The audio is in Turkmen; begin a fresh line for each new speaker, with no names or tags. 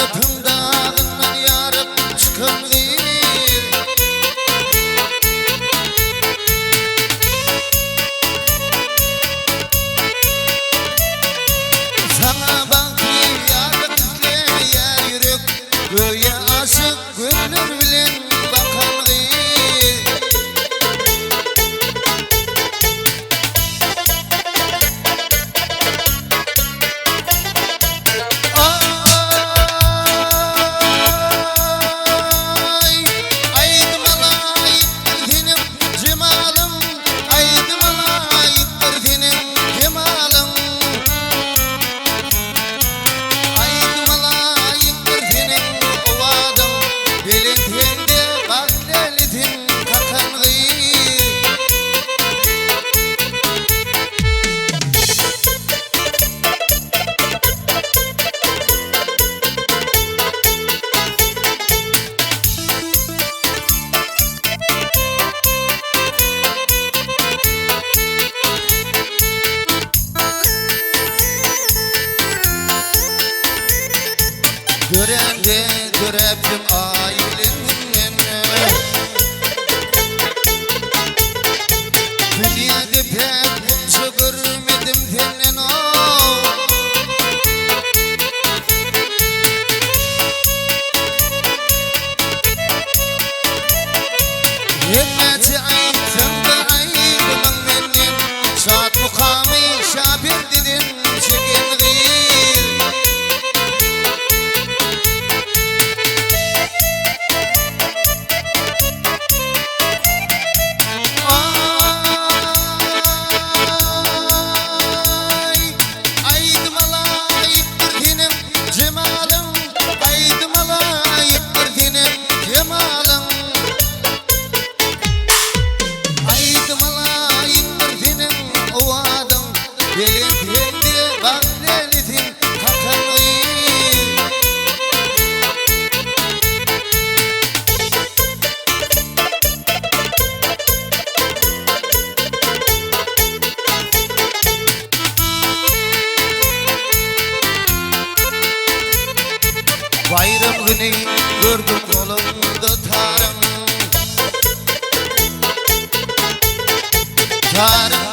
Tarypyň dagyndan ýaryp çykan gyz. Saňa bagtly ýarlyk isleýär ýürek, Göýä aşyk gözler bilen bakan gyz. Aý, aýdyma laýykdyr seniň jemalyň, Aýdyma laýykdyr seniň kemalyň. Aýdyma laýykdyr seniň owazyň, Belent hem-de bagtlysyň kakan gyz. Dörände döräpdim aý bilen günden. Dünýäde päk gunça görmedim senden ow. Hernäçe aýtsaň-da aýdymyň menden, Şat mukamy Şaperdiden çeken gyz. Aý, aýdyma laýykdyr seniň jemalyň, Aýdyma laýykdyr seniň kemalyň. Aýdyma laýykdyr seniň owazyň, Belent hem-de bagtly sen kakan gyz. Baýram güni gördüm goluňda taryň. Taryň.